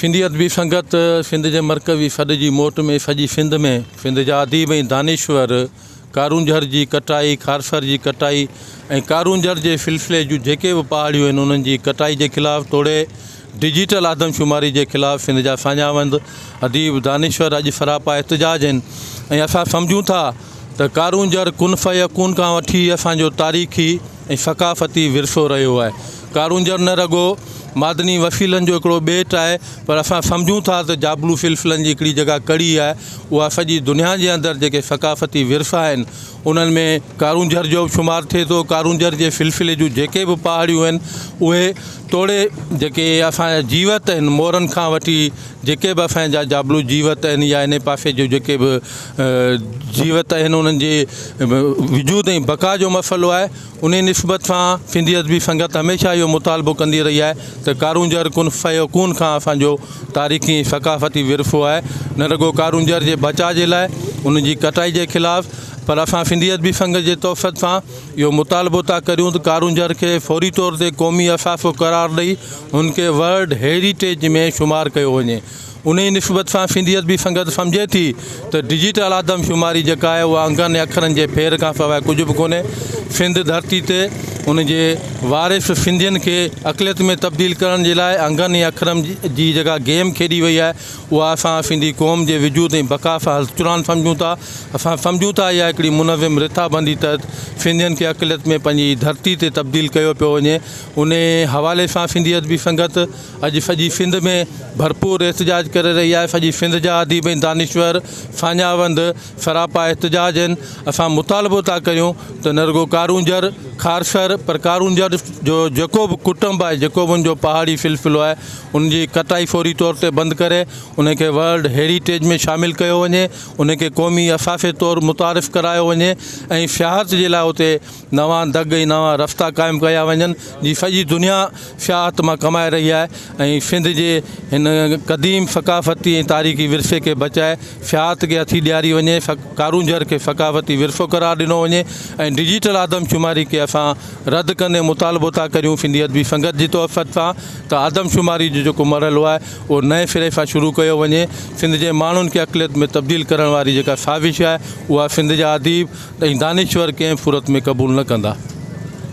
سنڌي ادبي سنگت سنڌ جي مرڪزي سڏ جي موٽ ۾ سڄي سنڌ ۾ سنڌ جا اديب ۽ دانشور ڪارونجهر جي ڪٽائي، کارسر جي ڪٽائي ۽ ڪارونجهر جي سلسلي جون جيڪي به پهاڙيون آهن انهن جي ڪٽائي جي خلاف توڙي ڊجيٽل آدمشماري جي خلاف سنڌ جا ساڃاهوند اديب دانشور اڄ سراپا احتجاج آهن ۽ اسان سمجهون ٿا ته ڪارونجهر ڪن فيڪون کان وٺي اسان جو تاريخي ۽ ثقافتي ورثو رهيو آهي. ڪارونجهر نه رڳو معدني وسيلن جو هڪڙو ٻيٽ آهي پر اسان سمجهون ٿا ته جابلو سلسلن جي هڪڙي جيڪا ڪڙي آهي اها سڄي دنيا جي اندر جيڪي ثقافتي ورثا آهن انهن ۾ ڪارونجهر جو به شمار ٿئي ٿو. ڪارونجهر جي سلسلي جون جيڪي به پهاڙيون آهن اهي توڙي جيڪي اسان جا جيوت آهن مورن کان وٺي جيڪي به اسان جا جابلو جيوت آهن يا انهي پاسي جو جيڪي به جيوت آهن انهن جي وجود ۽ بقا جو مسئلو آهي انهي نسبت سان سنڌي ادبي سنگت هميشه اهو مطالبو ڪندي رهي آهي ته ڪارونجهر ڪن فيڪون کان اسان جو تاريخي ۽ ثقافتي ورثو آهي نه رڳو ڪارونجهر جي بچاء جي لاء ان جي ڪٽائي جي خلاف پر اسان سنڌي ادبي سنگت جي توسط سان اهو مطالبو ٿا ڪريون ته ڪارونجهر کي فوري طور تي قومي اثاثو قرار ڏئي هن کي ورلڊ هيريٽيج ۾ شمار ڪيو وڃي. انهيء نسبت سان سنڌي ادبي سنگت سمجهي ٿي ته ڊجيٽل آدمشماري جيڪا آهي اها انگن ۽ اکرن جي ڦير کان سواء ڪجهه به ڪونهي. سنڌ ڌرتي تي ان جي وارث سنڌين کي اقليت ۾ تبديل ڪرڻ جي لاء انگن ۽ اکرن جي جيڪا گيم کيڏي وئي آهي اها اسان سنڌي قوم جي وجود ۽ بقا سان هلچران سمجهون ٿا. اسان سمجهون ٿا اها هڪڙي منظم رٿابندي تحت سنڌين کي اقليت ۾ پنهنجي ڌرتي تي تبديل ڪيو پيو وڃي. انهيء حوالي سان سنڌي ادبي سنگت اڄ سڄي سنڌ ۾ ڀرپور احتجاج ڪري رهي آهي. سڄي سنڌ جا اديب ۽ دانشور ساڃاهوند سراپا احتجاج آهن. اسان مطالبو ٿا ڪريون ته نه رڳو ڪارونجهر، کارسر پر ڪارونجهر جو جيڪو به ڪٽنب آهي، جيڪو به ان جو پهاڙي سلسلو آهي، ان جي ڪٽائي فوري طور تي بند ڪري ان کي ورلڊ هيريٽيج ۾ شامل ڪيو وڃي، ان کي قومي اثاثي طور متعارف ڪرايو وڃي ۽ سياحت جي لاء اتي نوان دڳ ۽ نوان رستا قائم ڪيا وڃن جي سڄي دنيا سياحت مان ڪمائي رهي آهي ۽ سنڌ جي هن قديم ثقافتي ۽ تاريخي ورثي کي بچائي سياحت کي هٿي ڏياري وڃي ڪارونجهر کي ثقافتي ورثو قرار ڏنو وڃي ۽ ڊجيٽل آدمشماري کي اسان رد ڪندي مطالبو ٿا ڪريون سنڌي ادبي سنگت جي توسط سان ته آدمشماري جو جيڪو مرحلو آهي اهو نئين سري سان شروع ڪيو وڃي سنڌ جي ماڻهن کي اقليت ۾ تبديل ڪرڻ واري جيڪا سازش آهي اها سنڌ جا اديب ۽ دانشور ڪنهن به صورت ۾ قبول نه ڪندا.